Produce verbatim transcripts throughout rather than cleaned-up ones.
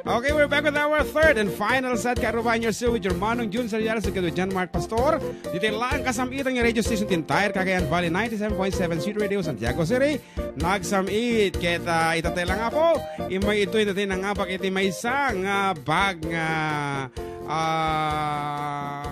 Okay, we're back with our third and final set. Karubayan, your show with your Manong Jun Seriales, together with John Mark Pastor. Ditoy lang kasam-itan nga radio station ti entire Cagayan Valley, ninety-seven point seven City Radio, Santiago City. Nagsam-it. Ket, ah, itatay lang nga po, imay itoy natay nangabak iti maysa nga bag nga, ah,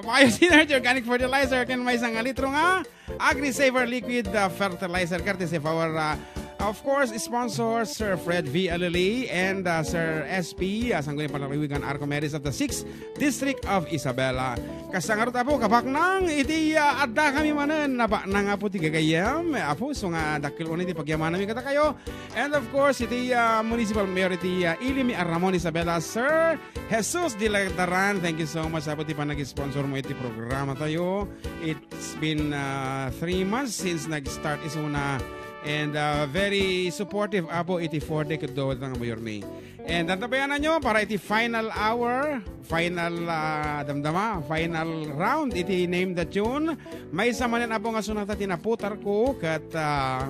Biosynergy Organic Fertilizer, ken maysa nga litro nga AgriSaver Liquid, ah, Fertilizer, courtesy of our, ah, of course, sponsor, Sir Fred V. Alili and, ah, Sir S P, ah, Sangguniang Panlalawigan Arco Meris of the sixth District of Isabela. Kasta ngarud, Apo, kabaknang iti, ah, adda kami manen, nabaknang, Apo, ti gagayyem. Apo, so nga dakkel unay ti pagyamanami kadakayo. And of course, iti, ah, Municipal Mayor iti, ah, Ili, Miaramon, Isabela, Sir Jesus de la Daran. Thank you so much, Apo, ti panag-sponsor mo iti programa tayo. It's been, ah, three months since nag-start isuna. And, ah, very supportive, Apo, iti four-deck ket duwat nga mayormi. And antabayanan nyo para iti final hour, final, ah, damdama, final round iti Name the Tune. Maysa manen, Apo, nga sunata ti naputar ko ket, ah,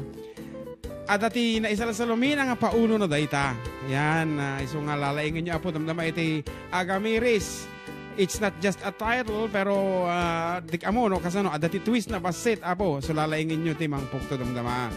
adda ti naisalsalumina nga pauno na dayta. Yan, ah, isu nga lalaingan nyo, Apo, damdama iti Agamiris. It's not just a title, pero, ah, dik amo, no, kasano, adda ti twist na bassit, Apo. So, lalaingan nyo ti mangpukto damdama.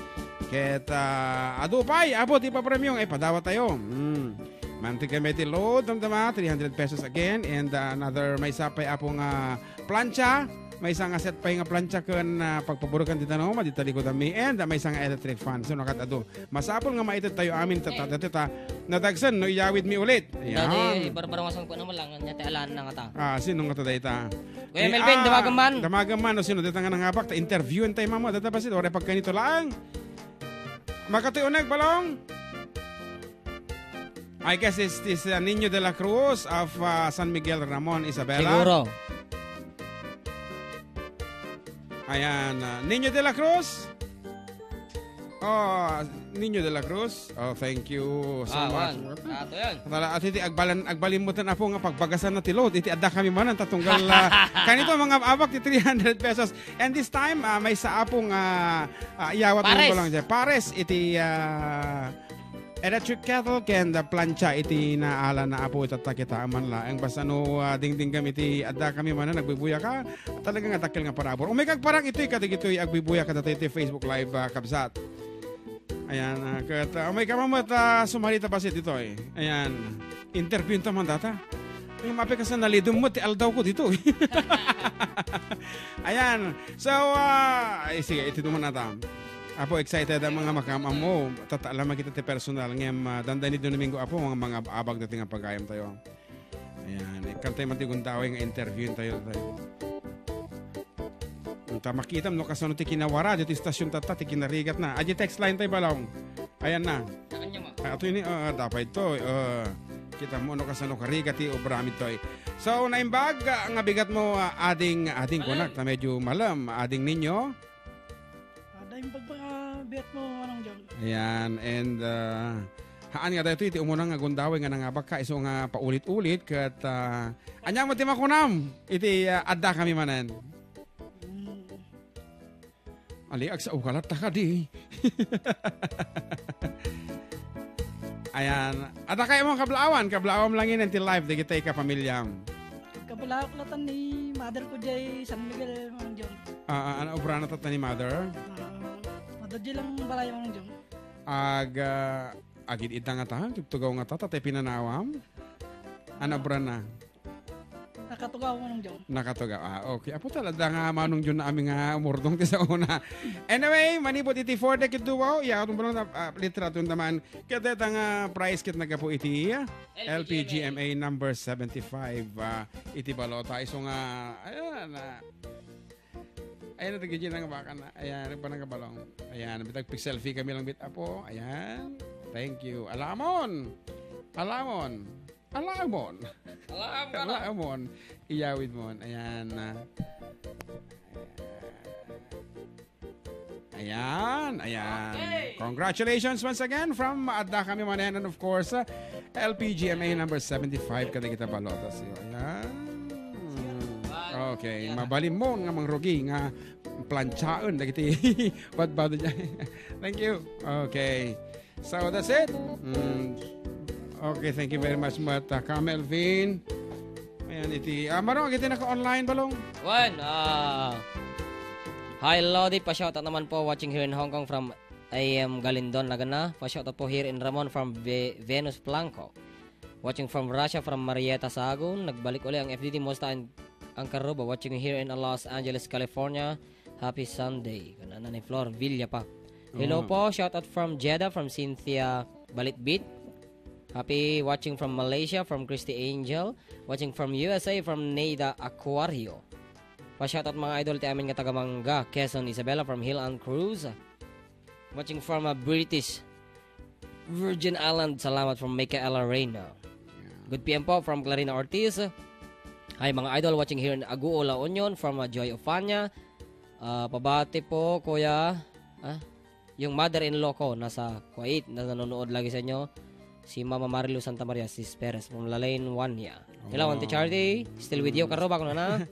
Ket, ah, adu pay, Apo, ti papremyo nga ipadawat tayo. Hmm. Mangted kami ti load, damdama, three hundred pesos again, and, ah, another maysa pay, Apo, nga plancha, maysa nga set pay nga plancha ken, ah, pagpaburukan ti danom, madi talikudanmi, and, ah, maysa nga electric fan. So, nakat adu. Masapul nga maited tayo amin, ta, ta, ta, ta, nadagsen, no, iyawid mi ulit. Dati, Ayan. Barbarong asang ko naman lang, nya ti alan na nga ta. Ah, sino nga ta dayta? Kuya Ni, Melvin, ah, damagan man. Damagan man, no, sino dayta nga nangabak, ta interviewin tayo, mama, data basit, ore pagkanito lang. Makatuy uneg, Balong? I guess it's this, uh, Nino de la Cruz of, uh, San Miguel Ramon, Isabela. Siguro. Ayan, uh, Nino de la Cruz? Oh, Nino de la Cruz? Oh, thank you so Ah, much. Juan. Ato yan. Tala, at iti agbalan, agbalimmutan, Apo, nga pagbagasan na ti load. Iti adda kami manen, ta tunggal, ah, kanito, mga abak, ti three hundred pesos. And this time, ah, maysa, Apo, nga, ah, iyawat mo Pares. Ko lang dyan. Pares, iti, ah, electric kettle ken the plancha iti naala na, Apo, itatta kita man laeng. Basta no, ah, dingdinggam iti adda kami manen, nagbuybuya ka, talaga nga dakkel nga parabur. Umikag parang itoy, kadigitoy, agbuybuya ka datoy iti Facebook Live, ah, kabsat. Ayan, ah, ket, ah, may kamamat, ah, sumarita basit ditoy. Ayan, interview ta man data. Ay, mapi kasi nalidum mo, ti aldaw ko dito. Ayan. So, ah, ay, sige, iti duman nata. Apo, excited ang mga makam-, amo. Tataalam kita ti personal. Ngem, ah, dandani Domingo, Apo, mga, mga abag dati nga pagayam tayo. Ayan, ikantay man ti gundaway nga interview tayo, tayo. Anta, makitam no kasano ti kinawara, dito istasyon tatta, ti kinarigat na. Adi text line tayo, Balong. Ayan na. Saan niya, ma? Ah, ato ini, ah, dapat ito, ah, kita mo no kasano karigat ti obra mi toy. So, naimbag, ah, nga bigat mo, ah, ading, ading Malem. Kunak, ta medyo malem, ading ninyo. Ah, dahil pagpakabet mo, Manong John. Ayan, and, ah, haan nga daytoy iti umuna nga gundaway nga nangabak ka, isu nga paulit-ulit, ket, ah, anya mo ti makunam, iti, ah, adda kami manen. Mm. Ali, agsao ka latta kadi. Ayan. Adda kayo mong kablaawan, kablaawan lang yun, ti live, dagiti kapamilyam. Kabalaok latan ni mother ko jay San Miguel, Manong John. Ah, ah, ano, obra na tata ni mother? Ah, mother jay lang balay, Manong John. Ag, ah, agid ita nga ta, tugtugaw nga ta, tatay pinanawam? Ano, obra na? Nakatugaw, Manong John. Nakatugaw. Ah, okay. Apo talaga nga Manong John na amin nga umurdong ti sa una. Anyway, manipod iti four decade duo, iya, itong balon, ah, literatura naman. Kaya deta nga prize kit nagapu iti, ah, L P G M A number seventy-five, ah, iti balota. Isu nga, ayan, ah, ayan, ito, gigi nang baka na. Ayan, pa nang kabalong. Ayan, bitag pig selfie kami lang bit, apo. Ayan. Thank you. Alamon! Alamon! Alamon! Alam ka na. Alamon! Iyawid mo. Ayan, ah. Ayan, ayan. Okay. Congratulations once again from Adda Kami Manen and of course, uh, L P G M A number seventy-five, kada kita balotas yo. Ayan. Okay, mabalimon nga mangrugi nga plantsaen dagiti badbado dyan. Thank you. Okay. So, that's it. Mm. Okay, thank you very much, Mat, uh, Ka Melvin. Ayan, iti, ah, Marong, iti naka-online, Balong? Wen, ah, hi, Lodi. Pa-shoutout naman po, watching here in Hong Kong from A M Galindon, Lagana. Pa-shoutout po here in Ramon from Ve-, Venus Blanco. Watching from Russia, from Marietta Sagun. Nagbalik uli ang F D D Musta and ang Karuba. Watching here in Los Angeles, California. Happy Sunday. Kanana ni Flor Villa pa. Hello po. Shoutout from Jeddah, from Cynthia Balitbit. Happy watching from Malaysia, from Christy Angel. Watching from U S A, from Neida Aquario. Pa-shoutout, mga idol, ti amin nga taga Manga, Quezon, Isabela, from Hill Ann Cruz. Watching from a British Virgin Island, salamat from Michaela Reyna. Good P M po from Clarina Ortiz. Hi, mga idol, watching here in Aguo, La Union from, uh, Joy Ofania. Ah, pabati po, kuya. Ah, yung mother-in-law ko nasa Kuwait na nanonood lagi sa inyo. Si Mama Marilu Santa Maria, Sis Perez from Lalain, Wanya. Hello, Auntie Charity. Still with you, Karuba, kuno na.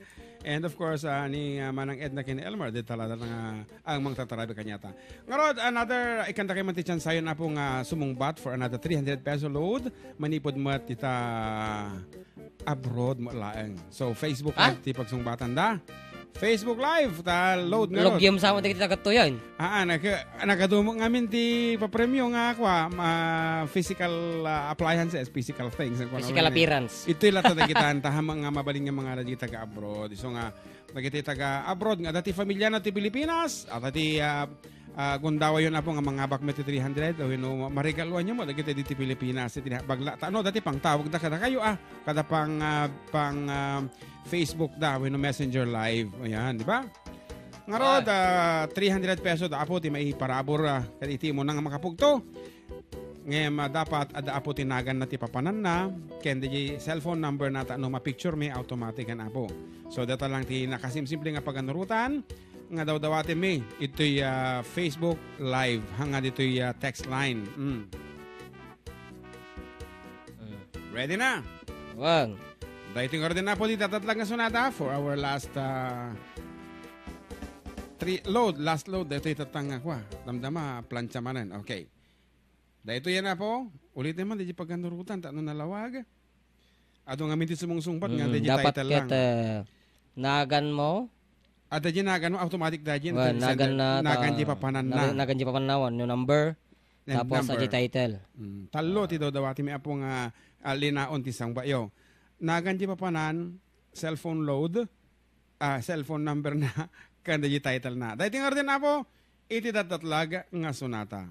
And of course, ah, ni, ah, Manang Edna ken Elmer, di talaga nga ang mangtatarabi kaniata. Ngarud, another, ikanta kay man ti chance sayon, Apo, nga sumungbat for another three hundred peso load. Manipud met ita abroad mo laeng. So, Facebook Live ti pagsungbatanda. Facebook Live, ta load ngarud. Lugiam sa mo ti tagattuyan. Ah, ah, naka-, nakadumok ngamin ti papremyo nga, kwa, ma-, physical, ah, appliances, physical things. Physical appearance. Itoy latta dagita, ta, nga mabalin nga mga dagiti taga-abroad. Isu nga, dagiti taga-abroad nga adda ti familiana ti Pilipinas, adda ti, ah, ah, gundawayonmi, Apo, nga mangabak met ti three hundred, wenno ma-, maregaluanyo met dagiti ditoy Pilipinas, ti bagla. Ta, no, adda ti pangtawagda kadakayo, ah, kada pang, ah, pang, ah, Facebook da, wenno Messenger Live. Ayan, di ba? Ngarud, ah, three hundred peso da, Apo, ti maiparabur, ah, ket iti immuna nga makapugto. Ngem, ah, dapat adda, Apo, ti naganna ti papananna, ken di cellphone number na ta no ma-picture mi, automatic-an, Apo. So, dayta lang ti nakasimsimple nga paganurotan nga dawdawatenmi itoy, ah, Facebook Live, haan nga ditoy, ah, text line. Mm. Mm. Ready na? Wen. Daytoy nga ready na, Apo, ti tatlatlag nga sonata for our last, ah, three load, last load, daytoy tatang nga kua. Damdama, plancha manen. Okay. Daytoy yan, Apo. Ulitem man, di paganurotan, ta no nalawag. Adu ngamin ti sumungsungbat nga, mm, di dapat title ket, lang, eh, naganmo. Adda di naganmo, automatic da di, well, nagan na, nagan di papananna. Nagan di papananna, no number, tapos number. Adda di title. Mm, tallo ti dawdawatenmi, Apo, nga, ah, linaon ti sungbatyo. Nagan di papanan, cellphone load, ah, cellphone number na, ken di title na. Daytoy nga ready na, Apo, iti tatlatlag nga sonata.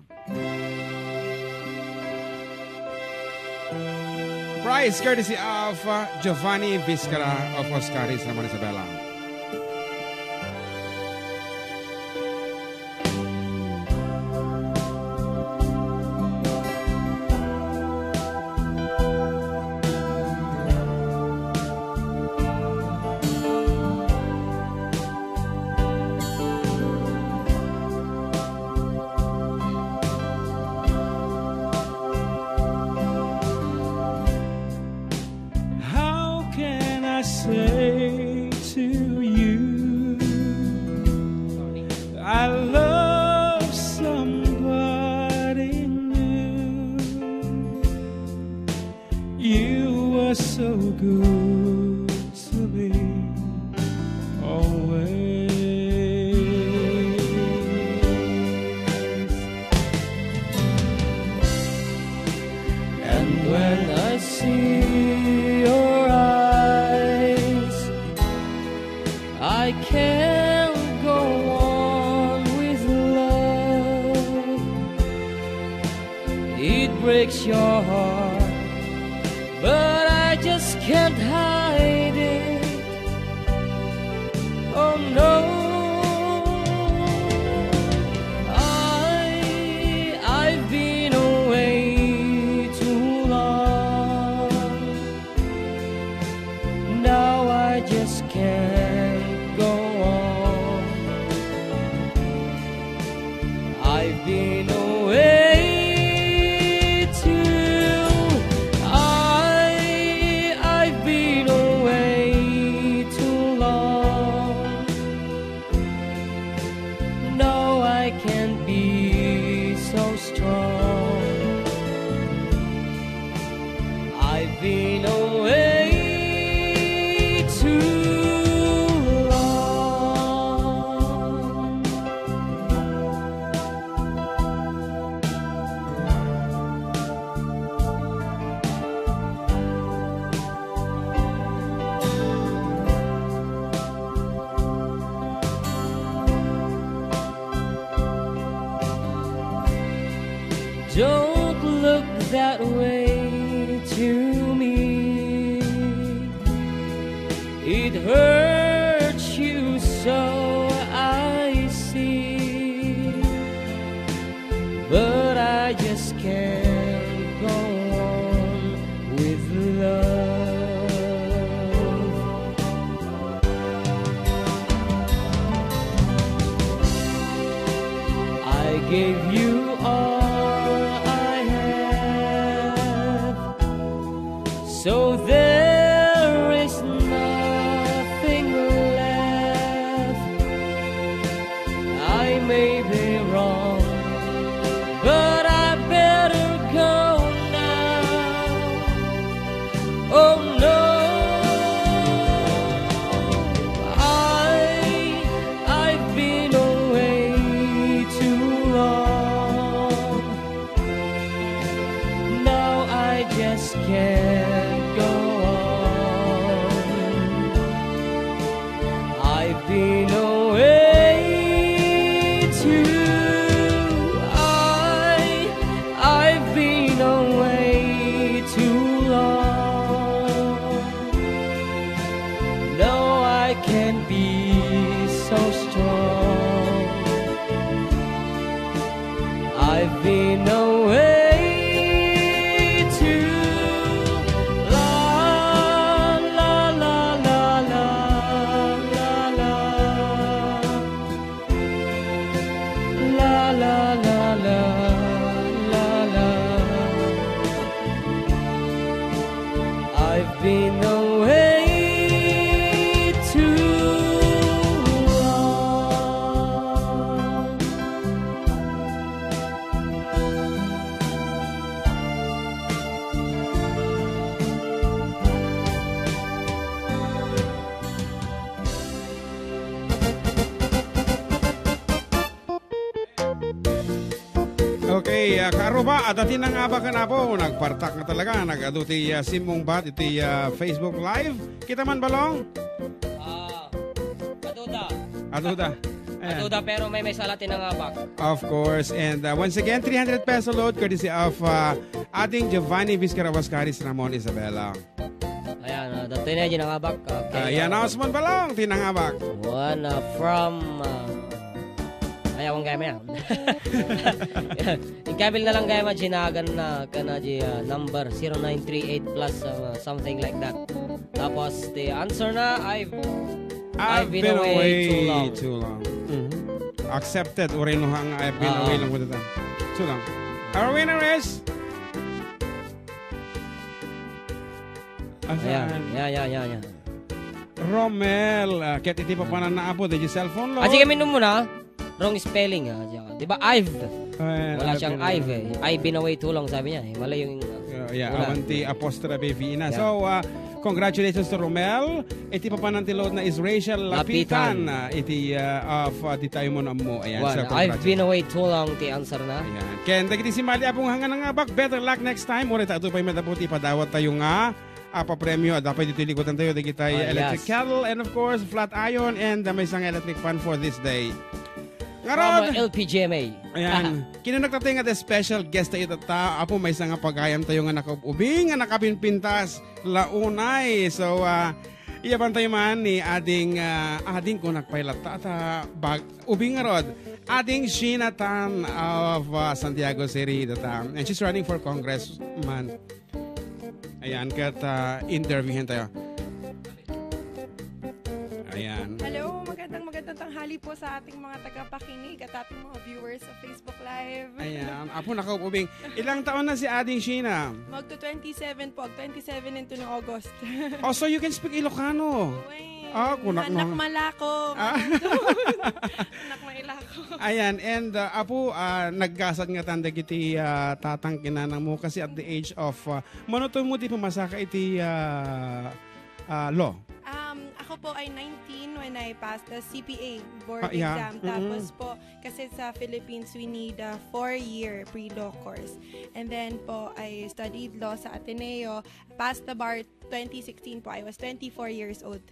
Prize courtesy of, uh, Giovanni Viscara of Oscaris, Ramon, Isabela. How can I say to you, I love somebody new? You were so good to me always. And when I see your eyes, I can't go on with love. It breaks your heart, but I just can't hide it. Oh no, I, I've been away too long. Now I just can't go on. I've been away too, I, I've been away too long. No, I can't be so strong. Don't look that way to me. It hurts you so, I see. But I just can't go on with love. I gave you all I have, so there is nothing left. I may be wrong, but I better go now. Oh no, I, I've been away too long. Now I just can't go on. I've been away too, I, I've been away too long. No, I can't be so strong. I've been away too long. La, la, la, la, la, la, la. La, la, la, la, la, la. I've been away too long. Okay, ah, kaaruba, adda ti nangabak ken Apo. Nagpartak nga talaga. Nag-adu ti, ah, simmungbat iti, ah, Facebook Live. Kita man, Balong? Ah, aduda. Aduda. Ayan. Aduda, pero may, may sala ti nangabak. Of course. And, ah, once again, three hundred peso load courtesy of, ah, Ading Giovanni Vizcarra Huascaris, Ramon Isabela. Ayan, ah, datoy na di nangabak. Okay, ah, i-announce mo, Balong, ti nangabak. One, ah, from, ah, ay, akong gaya mo yan. Ikabil na lang gaya mo, ginagan na ka na di, ah, number zero nine three eight plus, ah, something like that. Tapos, the answer na, I've, I've been away too long. Mhm. Accepted. Uray no nga, I've been away lang with the time. Too long. Our winner is Ayan. Asan? Yan, yan, yan, yan. Romel, ah, ket iti papananna, Apo, dagiti cellphone, lo? Ah, sige, minum muna. Wrong spelling, ah. Di ba, I've? Ay, wala siyang I've, eh. I've been away too long, sabi niya, eh. Mali yung, ah, yeah, yeah, wala. Awan ti apostrophe V na. Yeah. So, ah, congratulations to Romel. Iti papanan ti load na is Rachel Lapitan, Lapitan. Ah, iti, ah, of, ah, di tayo mo na mo. Ayan, so, I've been away too long, ti answer na. Ayan. Ken dagiti simali, Apo, nga nangabak, better luck next time. Uray ta adu pay met, Apo, ti ipadawat tayo nga, ah, papremyo. Adda pay ditoy likutan tayo, dagiti, ah, electric kettle, and of course, flat iron, and, ah, maysa nga electric fan for this day. Ngarud, from, uh, L P G M A. Ayan. Kinunagtatay nga the special guest tayo ita, Apo, maysa nga pagayam tayo nga nakaubing, nga nakapinpintas, launay. So, ah, iyaban tayo man ni Ading, ah, Ading kunak pay latta, ta, bag-, ubing ngarud, Ading Sheena Tan of, ah, Santiago City, data. And she's running for congressman. Ayan, ket, ah, interviewin tayo. Ayan. Hello, magandang, magandang tanghali po sa ating mga tagapakinig at ating mga viewers sa Facebook Live. Ayan, Apo, nakaubing. Ilang taon na si Ading Sheena? Magto twenty-seven po. Twenty-seven into no August. Oh, so you can speak Ilocano? Uy, ah, kunak anak no. Malako. Ah. Anak Mailako. Ayan, and, uh, Apo, uh, naggasat nga tan dagiti, uh, tatang kinanang mo kasi at the age of, uh, mano to mo ti pumasaka iti, uh, uh, law? Um, ako po ay nineteen when I passed the C P A board, ah, yeah, exam. Mm-mm. Tapos po, kasi sa Philippines, we need a four-year pre-law course. And then po, I studied law sa Ateneo, passed the bar twenty sixteen po. I was twenty-four years old.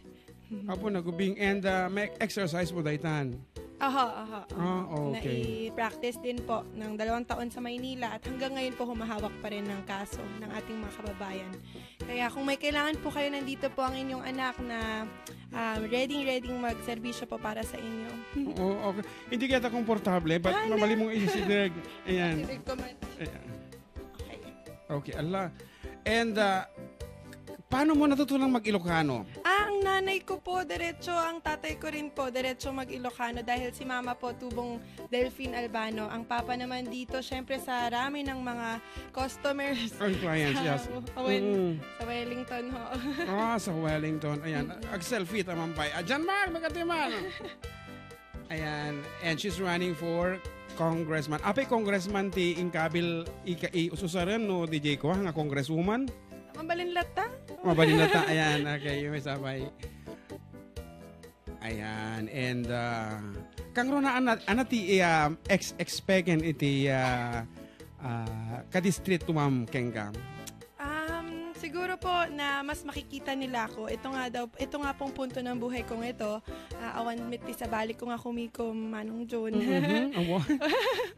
Apo, nagubing. And, uh, may exercise mo daytan? Aha, aha. Ah, okay. Nai-practice din po ng dalawang taon sa Maynila at hanggang ngayon po humahawak pa rin ng kaso ng ating mga kababayan. Kaya kung may kailangan po kayo, nandito po ang inyong anak na, um, ready-ready magserbisyo po para sa inyo. Oo, okay. Hindi kaya ta komportable, but Ah, mabali na. Mong isisideg. Ayan. Isisideg ko man. Ayan. Okay. Okay, ala. And, ah, paano mo natutunang mag-Ilocano? Ah, ang nanay ko po, diretso, ang tatay ko rin po, diretso mag-Ilocano dahil si mama po, tubong Delphine Albano. Ang papa naman dito, syempre sa rami ng mga customers. Ang clients, sa, yes. Sa Wel-, Mm. sa Wellington ho. Ah, sa Wellington. Ayan, Mm-mm. Ag-selfie, tamang pay. Ah, John Mark, magkatiman. Ayan, and she's running for congressman. Apay congressman ti inkabil ika-, i-, ususaren no, D J ko, ha, nga congresswoman? Mabalin latta? Mabalin latta. Ayan, okay, yung may sabay. Ayan, and, ah, kang Rona, ana, ana ti, ah, ex-, expecten iti, ah, ah, kadistrito, ma'am, kenka? Um, siguro po na mas makikita nila ako. Ito nga daw, ito nga pong punto ng buhay kong ito. Ah, awan met ti sabali ko nga kumikom, Manong Jun. Mhm, awa.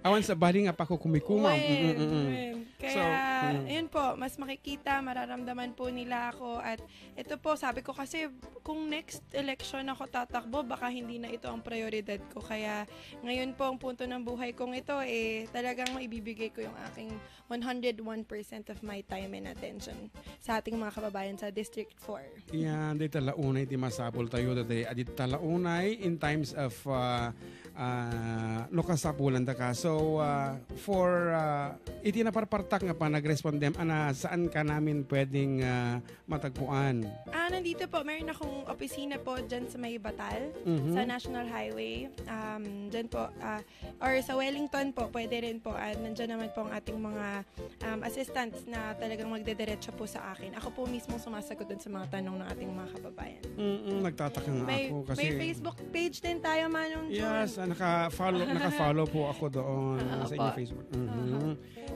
Awan sabali nga pakukumikumam. Wen, Mm, mm, mm. wen. So, Kaya, mm. yun po, mas makikita, mararamdaman po nila ako. At ito po, sabi ko kasi, kung next election ako tatakbo, baka hindi na ito ang prioridad ko. Kaya ngayon po, ang punto ng buhay kong ito, eh, talagang maibibigay ko yung aking one hundred one percent of my time and attention sa ating mga kababayan sa District four. Yan, di talaunay ti masapul tayo, dati, adi talaunay in times of, ah, ah, no kasapulan da ka. So, ah, for, ah, iti naparpartak nga panagrespondem, ana, saan ka namin pwedeng, ah, matagpuan? Ah, nandito po, meron akong opisina po dyan sa may Batal, Mhm. sa National Highway. Um, dyan po, ah, or sa Wellington po, pwede rin po. Ah, nandyan naman po ang ating mga, um, assistants na talagang magdediretso po sa akin. Ako po mismo sumasagot dun sa mga tanong ng ating mga kababayan. Mm-mm, nagtataka nga May, ako kasi may Facebook page din tayo, Manong Jun. Yes, ah, naka-follow, naka-follow po ako doon Oo sa inyong po. Facebook. Mhm. Aha.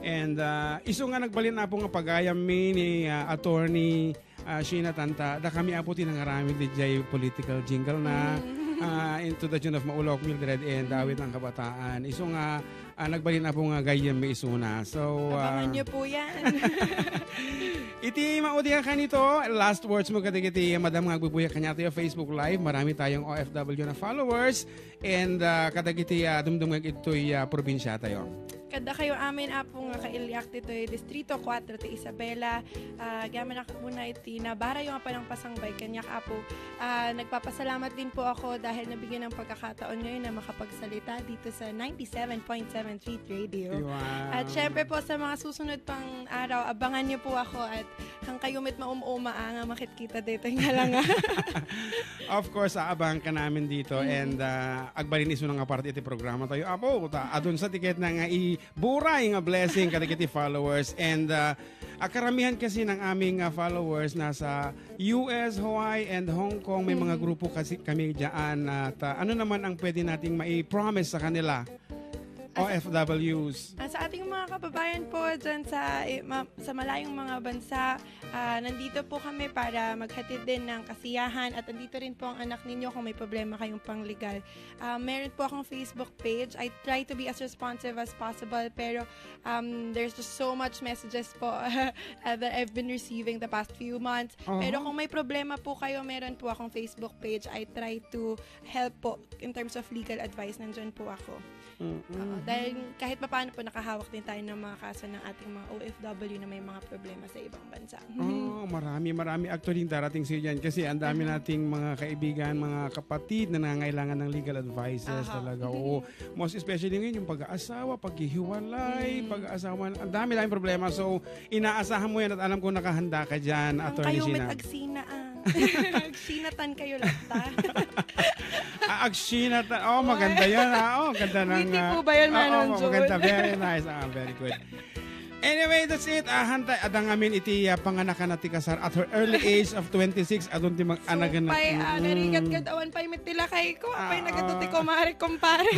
And, ah, isu nga nagbalin na po nga pagayam mi ni, ah, Attorney, ah, Sheena Tanta, da kami apo ti nangaramid di jay political jingle na, Mm. ah, into the tune of Maulok, Mildred, and Awit ng Kabataan. Isu nga, ah, nagbalin na po nga gayyem mi isuna. So, ah, Abangan niyo po yan. Iti maudi nga kanito, last words mo kadagiti madam nga agbubuya kaniatayo Facebook Live. Marami tayong O F W na followers. And, ah, kadagiti, ah, dumdumngeg itoy, ah, probinsya tayo. Kada kayo amin, Apo, nga kailiak ditoy Distrito Kuatro ti Isabela, ah, gamin ako muna iti nabarayo nga panangpasangbay kaniak, Apo. Ah, nagpapasalamat din po ako dahil nabigyan ng pagkakataon ngayon na makapagsalita dito sa ninety-seven point seven Street Radio. Wow. At syempre po, sa mga susunod pang araw, abangan niyo po ako at kang kayo met maum-uma, ah, nga makitkita daytoy nga langa. Of course, aabangan ka namin dito. Mm. And, ah, agbalin isu na nga parte iti programa tayo. Apo, ta, adun sa tiket na nga iburay nga blessing kadagiti followers. And, ah, akaramihan kasi ng aming, ah, followers nasa U S, Hawaii, and Hong Kong. May mga Mm. grupo kasi kami dyan. At, ah, ano naman ang pwede nating mai-promise sa kanila? As O F Ws. Ah, sa ating mga kababayan po dyan sa, eh, ma-, sa malayong mga bansa, ah, nandito po kami para maghatid din ng kasiyahan at nandito rin po ang anak ninyo kung may problema kayong panglegal. Ah, meron po akong Facebook page. I try to be as responsive as possible, pero, um, there's just so much messages po, uh, that I've been receiving the past few months. Uh-huh. Pero kung may problema po kayo, meron po akong Facebook page. I try to help po in terms of legal advice. Nandyan po ako. Mm-mm. Oo, dahil kahit papaano po, nakahawak din tayo ng mga kaso ng ating mga O F W na may mga problema sa ibang bansa. Oh, marami, marami. Actually, darating sa yan kasi ang dami Mhm. nating mga kaibigan, mga kapatid na nangangailangan ng legal advices Aha. talaga. Oo. Most especially ngayon, yung pag-aasawa, paghihiwalay, Mm. pag-aasawa, ang dami-daming problema. So, inaasahan mo yan at alam ko nakahanda ka dyan, Ang Attorney kayo, Sheena. Met Agsina, ah. Agsinatan kayo latta. Ah, agsinatan. Oh, maganda yan, ah. Oh, ganda ng, Witty ah, po ba yan, ah, Manong oh, Jun? Maganda. Very nice. Ah, very good. Anyway, that's it. Ah, hantay, adda ngamin iti, ah, panganakan ti kasar at her early age of twenty-six. Adun ti mag-, anagan na. Supay, ah, Mm. narigat gad awan pay met ti lakay ko. Apay Ah, nagadu ti oh. kumare, kumpare.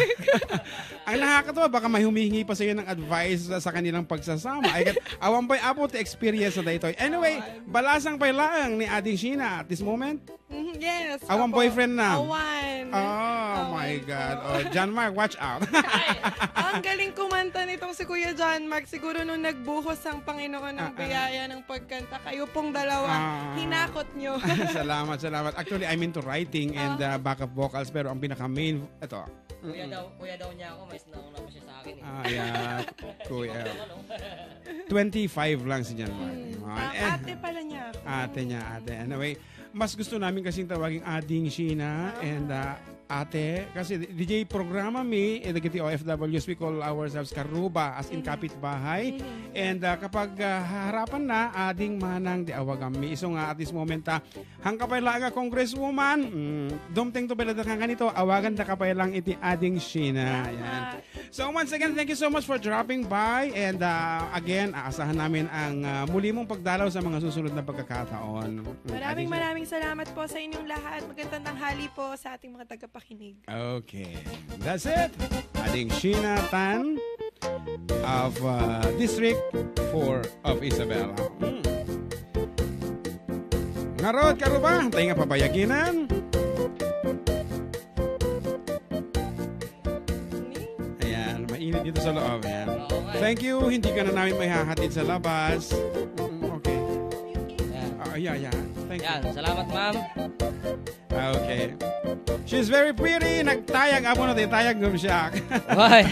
Ang nakakatawa, baka may humihingi pa sa'yo ng advice sa, sa kanilang pagsasama. Ay, kat-, awan pa'y apo ti experience na daytoy. Anyway, Awan. balasang pay laeng ni Ading Sheena at this moment. Mhm, yes, Awan opo. boyfriend na? Awan. Oh, Awan my God. po. Oh, John Mark, watch out. Ang galing kumanta nitong si Kuya John Mark. Siguro nung nagbuhos ang Panginoon ng Ah, ah. biyaya ng pagkanta, kayo pong dalawa, Ah. hinakot nyo. Salamat, salamat. Actually, I'm into writing and, Ah. uh, backup vocals, pero ang pinaka-main, ito. Kuya Mm-mm. daw, kuya daw niya ako, mas nauna pa siya sa akin eh. Ah, yeah, kuya. Ano? Twenty-five lang si John Mark. Mm, Ah, ta-, eh. ate pala niya ako. Ate niya, ate. Anyway, mas gusto namin kasing tawaging Ading Sheena Ah. and, ah, ate. Kasi D J programa mi, eh, dagiti O F Ws, we call ourselves karuba, as in Mhm. kapitbahay. Mhm. And, ah, kapag, ah, haharapan na, ading manang di awagan mi. Isu nga at this moment, ah, hangka pay lang nga congresswoman, mm, dumteng to pala da kanito, awagan da ka pay lang iti Ading Sheena. Tama. Yan. So once again, thank you so much for dropping by. And, ah, again, aasahan namin ang, ah, muli mong pagdalaw sa mga susunod na pagkakataon. Mm, Maraming, Ading Sheena. maraming salamat po sa inyong lahat. Magandang tanghali po sa ating mga tagapakinig. Okay. That's it. Ading Sheena Tan of, uh, District four of Isabela. Hmm. Ngarud, karuba, tayo nga pabayaginan. Ayan, mainit dito sa loob. Ayan. Oo nga eh. Thank you. Hindi ka na namin maihahatid sa labas. Mm, okay. Yan. Ah, yeah, yeah. Thank you. Yan. Salamat, ma'am. Ah, okay. She's very pretty. Nagtayag. Amo na tayo, tayag ngem siak. Hoy.